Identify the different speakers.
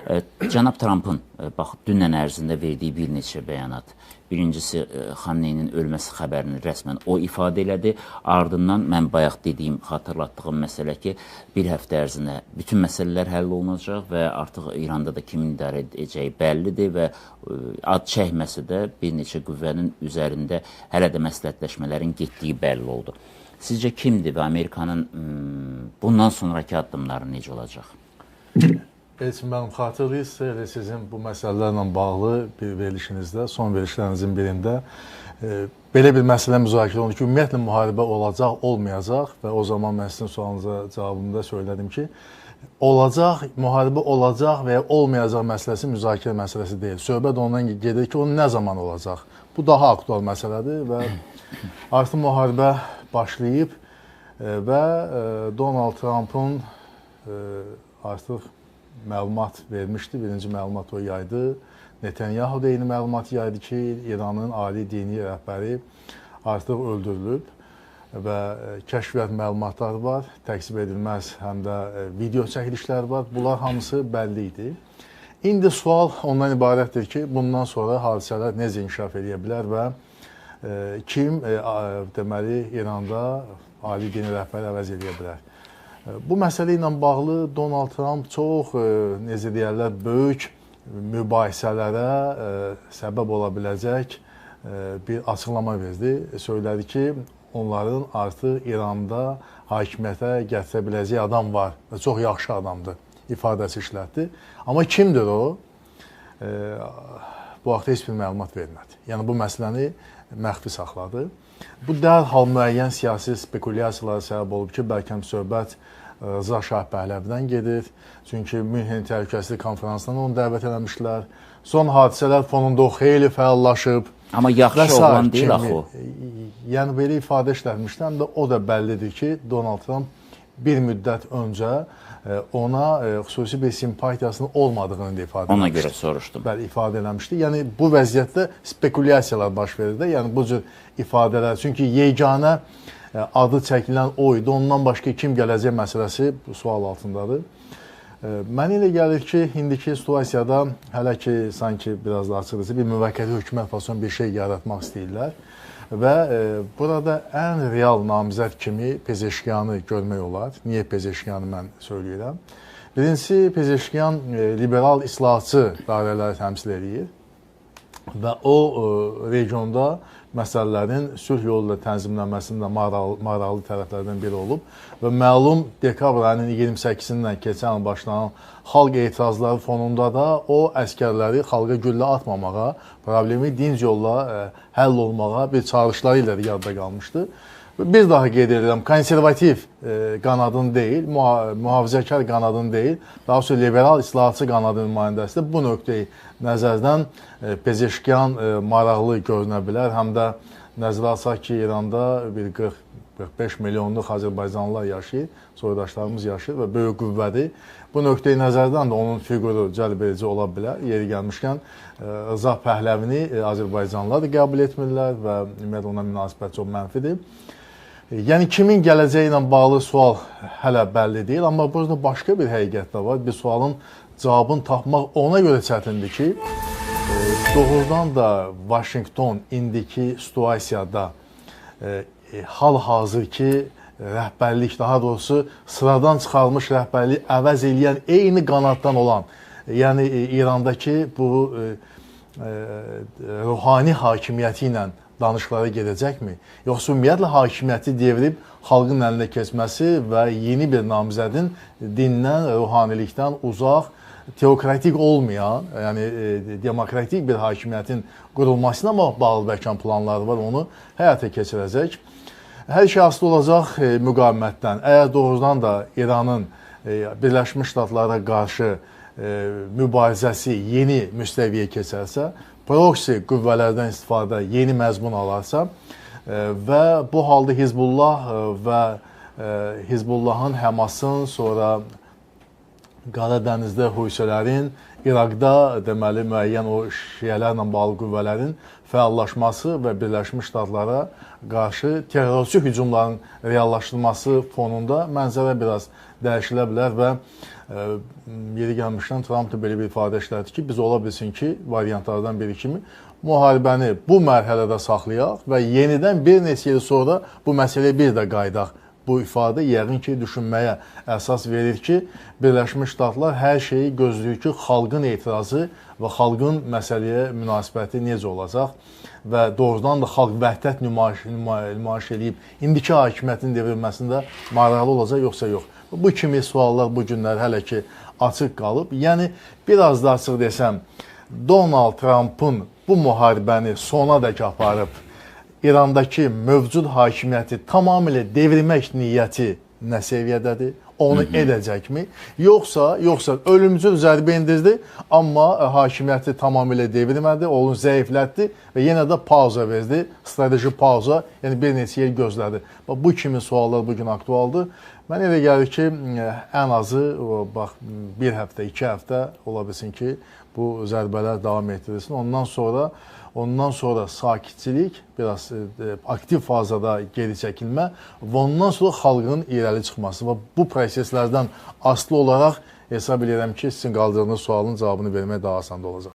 Speaker 1: Cənab Trampın bax dünən ərzində verdiyi bir neçə bəyanat. Birincisi Xamneyinin ölməsi xəbərini rəsmən o ifadə elədi. Ardından mən bayaq dediyim, xatırlatdığım məsələ ki, bir həftə ərzində bütün məsələlər həll olunacaq və artıq İranda da kimin idarə edəcəyi bəllidir və ad çəkməsə də bir neçə qüvvənin üzərində hələ də məsləhətləşmələrin getdiyi bəlli oldu. Sizcə kimdir və Amerikanın bundan sonraki addımları necə olacaq?
Speaker 2: Elçin müəllim, xatırlayırsınızsa, elə sizin bu məsələlərlə bağlı bir verilişinizdə, son verilişlərinizin birində belə bir məsələ müzakirə olundu ki, ümumiyyətlə müharibə olacaq, olmayacaq və o zaman mən sizin sualınıza cavabımda söylədim ki, olacaq, müharibə olacaq və ya olmayacaq məsələsi müzakirə məsələsi deyil. Söhbət ondan gedir ki, o nə zaman olacaq? Bu daha aktual məsələdir və artıq müharibə başlayıb və Donald Trumpın artıq məlumat vermişdi. Birinci məlumat o yaydı. Netanyahu da eyni məlumat yaydı ki, İranın ali dini rəhbəri artıq öldürülüb və kəşfiyyat məlumatları var, təkzib edilməz həm də video çəkilişlər var. Bunlar hamısı bəlli idi. İndi sual ondan ibarətdir ki, bundan sonra hadisələr necə inkişaf edə bilər və kim deməli İranda ali dini rəhbəri əvəz edə bilər. Bu məsələ ilə bağlı Donald Trump çox, necə deyərlər, böyük mübahisələrə səbəb ola biləcək bir açıqlama verdi. Söylədi ki, onların artıq İranda hakimiyyətə gətirə biləcəyi adam var və çox yaxşı adamdır ifadəsi işlətdi. Amma kimdir o? Bu haqda heç bir məlumat vermədi. Yəni bu məsələni məxfi saxladı. Bu dərhal müəyyən siyasi spekulyasiyalara səbəb olub ki, bəlkə söhbət Rıza Şah Pəhləvidən gedir. Çünki Münhen Təhlükəsizlik Konfransından onu dəvət eləmişlər. Son hadisələr fonunda o xeyli fəallaşıb.
Speaker 1: Amma yaxşı oğlan deyil axı o.
Speaker 2: Yəni belə ifadə işlətmişdi. Həm də o da bəllidir ki, Donald Trump bir müddət öncə ona xüsusi bir simpatiyasının olmadığını da ifadə
Speaker 1: eləmişdi. Ona görə soruşdum.
Speaker 2: Bəli, ifadə eləmişdi. Yəni bu vəziyyətdə spekulyasiyalar baş verir də. Yəni bu cür ifadələr. Çünki yeganə adı çəkilən o idi. Ondan başqa kim gələcək məsələsi bu sual altındadır. Mənə elə gəlir ki, indiki situasiyada hələ ki, sanki biraz da açıqlısı bir müvəqqəti hökumət fason bir şey yaratmaq istəyirlər. Və burada ən real namizəd kimi Pezeşkiyanı görmək olar. Niyə Pezeşkiyanı mən söyləyirəm? Birincisi, Pezeşkiyan liberal islahatçı dairələri təmsil edir və o regionda məsələlərin sülh yolu ilə tənzimlənməsində maraqlı tərəflərdən biri olub və məlum dekabr ayının 28-dən keçən il başlanan xalq etirazları fonunda da o əskərləri xalqa güllə atmamağa, problemi dinc yolla həll olmağa bir çağırışları ilə də yadda qalmışdı. Bir daha qeyd edirəm, konservativ qanadın deyil, mühafizəkar qanadın deyil, daha sonra liberal islahatçı qanadın nümayəndəsidir. Bu nöqteyi nəzərdən Pezeşkiyan maraqlı görünə bilər. Həm də nəzərə alsaq ki, İranda bir 40-45 milyonluq azərbaycanlılar yaşayır, soydaşlarımız yaşayır və böyük qüvvədir. Bu nöqteyi nəzərdən də onun fiquru cəlb edici ola bilər. Yeri gəlmişkən Rıza Pəhləvini azərbaycanlılar da qəbul etmirlər və ümumiyyətlə ona münasibət çox mənfidir. Yəni kimin gələcəyi ilə bağlı sual hələ bəlli deyil, amma burada başqa bir həqiqət də var. Bir sualın cavabını tapmaq ona görə çətindir ki, doğrudan da Vaşinqton indiki situasiyada hal-hazırki rəhbərlik, daha doğrusu sıradan çıxarılmış rəhbərlik əvəz eləyən eyni qanaddan olan, yəni İrandakı bu ruhani hakimiyyəti ilə danışıqlara gedəcəkmi? Yoxsa ümumiyyətlə hakimiyyəti devrib xalqın əlinə keçməsi və yeni bir namizədin dindən, ruhanilikdən uzaq, teokratik olmayan, yəni demokratik bir hakimiyyətin qurulmasına bağlı bəlkə planları var, onu həyata keçirəcək. Hər şey asılı olacaq müqavimətdən. Əgər doğrudan da İranın Birləşmiş Ştatlara qarşı mübarizəsi yeni müstəviyə keçərsə, proksi qüvvələrdən istifadə yeni məzmun alarsa və bu halda Hizbullah və Hizbullahın, Həmasın, sonra Qara Dənizdə Hüsələrin, İraqda deməli müəyyən o şiələrlə bağlı qüvvələrin fəallaşması və Birləşmiş Ştatlara qarşı terrorçu hücumların reallaşdırılması fonunda mənzərə biraz dəyişilə bilər və Yeri gəlmişdən Tramp da belə bir ifadə işlətdi ki, biz ola bilsin ki, variantlardan biri kimi müharibəni bu mərhələdə saxlayaq və yenidən bir neçə il sonra bu məsələyə bir də qayıdaq. Bu ifadə yəqin ki, düşünməyə əsas verir ki, Birləşmiş Ştatlar hər şeyi gözləyir ki, xalqın etirazı və xalqın məsələyə münasibəti necə olacaq və doğrudan da xalq vəhdət nümayiş eləyib indiki hakimiyyətin devrilməsində maraqlı olacaq yoxsa yox. Bu kimi suallar bu günlər hələ ki açıq qalıb. Yəni biraz da açıq desəm, Donald Trumpın bu müharibəni sona dək aparıb İrandakı mövcud hakimiyyəti tamamilə devirmək niyyəti nə səviyyədədir? Onu edəcəkmi? Yoxsa ölümcül zərbə endirdi, amma hakimiyyəti tamamilə devirmədi, onu zəiflətdi və yenə də pauza verdi, strateji pauza, yəni bir neçə il gözlədi. Bax, bu kimi suallar bu gün aktualdır. Mən elə gəlir ki, ən azı bax bir həftə, 2 həftə ola bilsin ki, bu zərbələr davam etdirilsin. Ondan sonra sakitçilik, biraz aktiv fazada geri çəkilmə və ondan sonra xalqın irəli çıxması və bu proseslərdən asılı olaraq hesab edirəm ki, sizin qaldırdığınız sualın cavabını vermək daha asan olacaq.